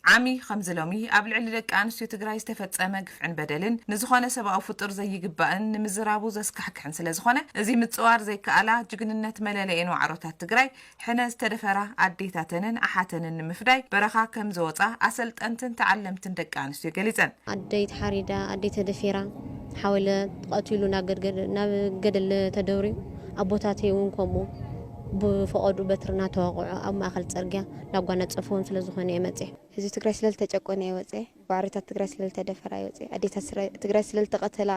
ዓሚ ከምዚ ሎሚ ኣብ ልዕሊ ደቂ ኣንስትዮ ትግራይ ዝተፈጸመ ግፍዕን በደልን ንዝኾነ ሰብኣዊ ፍጡር ዘይግባእን ንምዝራቡ ዘስካሕክሕን ስለ ዝኾነ፣ እዚ ምጽዋር ዘይከኣላ ጅግንነት መለለይን ዋዕሮታት ትግራይ ሕነ ዝተደፈራ ኣዴታተንን ኣሓተንን ንምፍዳይ በረኻ ከም ዝወጻ ኣሰልጠንትን ተዓለምትን ደቂ ኣንስትዮ ገሊጸን። ኣደይ ተሓሪዳ፣ ኣደይ ተደፊራ፣ ሓወለ ተቐቲሉ ናብ ገድገድ-፣ ናብ ገደል ተደብርዩ፣ ኣቦታተይ እውን ከምኡ ብፈቐዱ በትሪ እናተዋቕዑ ኣብ ማእከል ጽርግያ እናጓነጸፍዎም ስለ ዝኾነ እየ መጽየ። ህዝቢ ትግራይ ስለ ዝተጨቆነ እየ ወጽየ። ዋዕሮታት ትግራይ ስለ ዝተደፈራ እየ ወጽየ። ኣዴታት ስረ-፣ ትግራይ ስለ ዝተቐተላ፣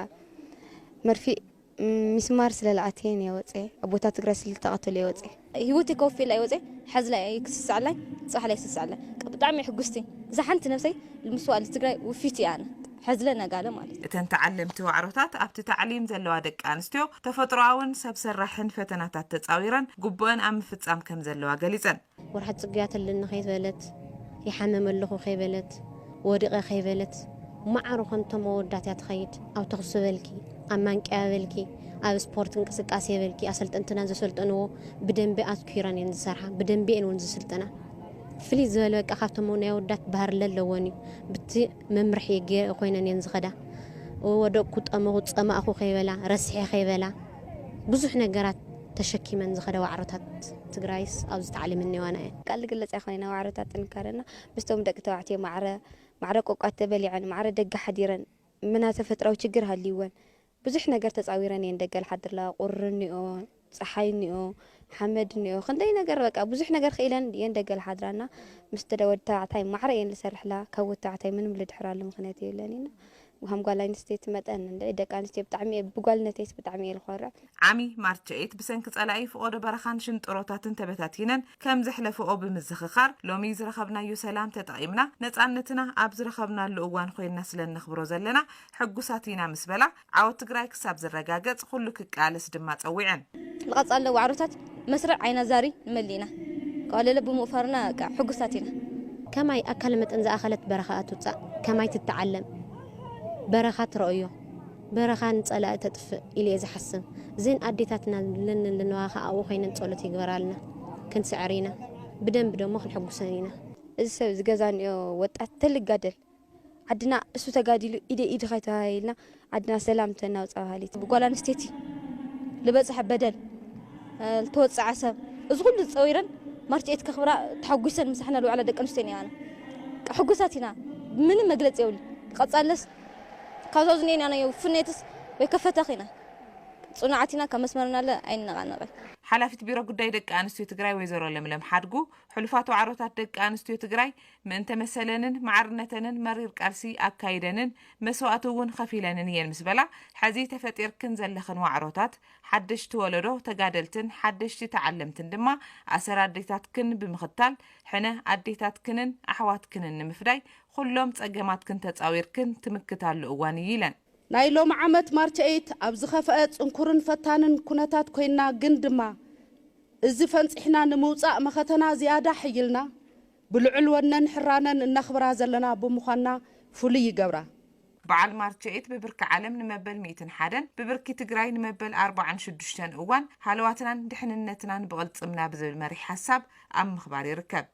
መርፊእ፣ ም-፣ ሚስማር ስለ ዝኣተየን እየ ወጽየ። ኣቦታት ትግራይ ስለ ዝተቐተሉ እየ ወጽየ። ህይወተይ ከወፍየላ እየ ወጽየ። ሕዚ ላይ ኣይክስስዐላይ፣ ጽባሕ ላይ ኣይስስዐላይ። ብጣዕሚ እየ ሕጉስቲ። እዛ ሓንቲ ነብሰይ ምስዋእሊ ትግራይ ውፊት እያ ኣነ። ሕዚ ለነጋለ ማለት እዩ። እተን ተዓለምቲ ዋዕሮታት ኣብቲ ታዕሊም ዘለዋ ደቂ ኣንስትዮ ተፈጥሮኣውን ሰብ ሰራሕን ፈተናታት ተጻዊረን ግቡአን ኣብ ምፍጻም ከም ዘለዋ ገሊጸን። ወርሓት ጽጉያት ኣለኒ ከይበለት፣ ይሓመም ኣለኹ ከይበለት፣ ወዲቐ ከይበለት፣ ማዕሩ ከምቶም ኣወዳት እያ ትኸይድ። ኣብ ተኹሲ በልኪ፣ ኣብ ማንቅያ በልኪ፣ ኣብ ስፖርት እንቅስቃሴ በልኪ፣ ኣሰልጠንትና ዘሰልጠንዎ ብደንቢ ኣትኲረን እየን ዝሰርሓ፣ ብደንቢ እየን እውን ዝስልጥና። ፍልይ ዝበለ በቃ ካብቶም ናይ ኣወዳት ባህሪ ለለወን እዩ። ብቲ መምርሒ ገ-፣ ኮይነን እየን ዝኸዳ። ወደቅኩ፣ ጠመኹ፣ ጸማእኹ ከይበላ፣ ረሲሐ ከይበላ፣ ብዙሕ ነገራት ተሸኪመን ዝኸዳ ዋዕሮታት ትግራይስ ኣብዚ ታዕሊም እኒዋና እየን። ቃል ዝግለጽ ኣይኮነን፣ ናይ ዋዕሮታት ጥንካረና ምስቶም ደቂ ተባዕትዮ ማዕረ፣ ማዕረ ቆቋት ተበሊዐን፣ ማዕረ ደገ ሓዲረን፣ ምና ተፈጥራዊ ችግር ሃልይወን፣ ብዙሕ ነገር ተጻዊረን እየን ደገ ዝሓድርላ። ቁሪ እኒኦ፣ ጸሓይ እኒኦ፣ ሓመድ እኒኦ፣ ክንደይ ነገር በቃ ብዙሕ ነገር ክኢለን እየን ደገ ዝሓድራና። ምስ ተደ-፣ ወዲ ተባዕታይ ማዕረ እየን ዝሰርሕላ። ካብ ወዲ ተባዕታይ ምንም ልድሕራሉ ምኽንያት የለን ኢና። ከም ጓል ኣንስተይቲ መጠን እንደ ደቂ ኣንስትዮ ብጣዕሚ እየ፣ ብጓልነተይስ ብጣዕሚ እየ ዝኮርዕ። ዓሚ ማርች ኤይት ብሰንኪ ጸላኢ ፍቆዶ በረኻን ሽንጥሮታትን ተበታቲነን ከም ዘሕለፈኦ ብምዝኽኻር፣ ሎሚ ዝረኸብናዮ ሰላም ተጠቒምና ነጻነትና ኣብ ዝረኸብናሉ እዋን ኮይንና ስለ እነኽብሮ ዘለና ሕጉሳት ኢና ምስ በላ፣ ዓወት ትግራይ ክሳብ ዝረጋገጽ ኩሉ ክቃለስ ድማ ጸዊዐን። ዝቐጻለ ዋዕሮታት መስርዕ ዓይና ዛሪ ንመልእ ኢና። ከዋለለ ብምውፋርና በቃ ሕጉሳት ኢና። ከማይ ኣካለ መጠን ዝኣኸለት በረኻ ኣትውጻእ፣ ከማይ ትተዓለም፣ በረኻ ትረእዮ፣ በረኻ ንጸላኢ ተጥፍእ ኢለ እየ ዝሓስብ። እዘን ኣዴታትና ለንን ለነዋ ከኣ ኣብኡ ኮይነን ጸሎት ይግበራልና። ክንስዕር ኢና፣ ብደንቢ ደሞ ክንሕጉሰን ኢና። እዚ ሰብ እዚ ገዛ እኒኦ ወጣት ተልጋደል ዓድና እሱ ተጋዲሉ ኢደ ኢድ ከይተባሂልና ዓድና ሰላም ተናውፃ በሃሊት። ብጓል ኣንስተይቲ ልበፅሐ በደል፣ እ፣ ልተወፀዐ ሰብ፣ እዚ ኩሉ ፀዊረን ማርች ኤይት ከኽብራ ተሓጒሰን ምሳሕና ልውዕላ ደቂ ኣንስትዮ ኢና። ሕጉሳት ኢና። ምንም መግለፂ የብሉ። ቀፃለስ ካብዛ ዝኔና ናይ ፍኔትስ ወይ ከፈተኽ ኢና። ጽኑዓት ኢና፣ ካብ መስመርና ለ ኣይንነቓነቕን። ሓላፊት ቢሮ ጉዳይ ደቂ ኣንስትዮ ትግራይ ወይዘሮ ለምለም ሓድጉ፣ ሕሉፋት ዋዕሮታት ደቂ ኣንስትዮ ትግራይ ምእንተ መሰለንን ማዕርነተንን መሪር ቃልሲ ኣካይደንን መስዋእቲ እውን ከፊለንን እየን ምስ በላ፣ ሕዚ ተፈጢርክን ዘለኽን ዋዕሮታት ሓደሽቲ ወለዶ ተጋደልትን ሓደሽቲ ተዓለምትን ድማ ኣሰር ኣዴታትክን ብምኽታል ሕነ ኣዴታትክንን ኣሕዋትክንን ንምፍዳይ ኩሎም ጸገማትክን ተጻዊርክን ትምክታሉ እዋን እዩ ኢለን። ናይ ሎሚ ዓመት ማርች ኤይት ኣብ ዝኸፍአ ጽንኩርን ፈታንን ኩነታት ኮይና፣ ግን ድማ እዚ ፈንጺሕና ንምውጻእ መኸተና ዝያዳ ሕይልና ብልዑል ወነን ሕራነን እነኽብራ ዘለና ብምዃንና ፍሉይ ይገብራ። በዓል ማርች ኤይት ብብርኪ ዓለም ንመበል ሚእትን ሓደን ብብርኪ ትግራይ ንመበል ኣርባዓን ሽዱሽተን እዋን ሃለዋትናን ድሕንነትናን ብቕልጽምና ብዝብል መሪሕ ሓሳብ ኣብ ምኽባር ይርከብ።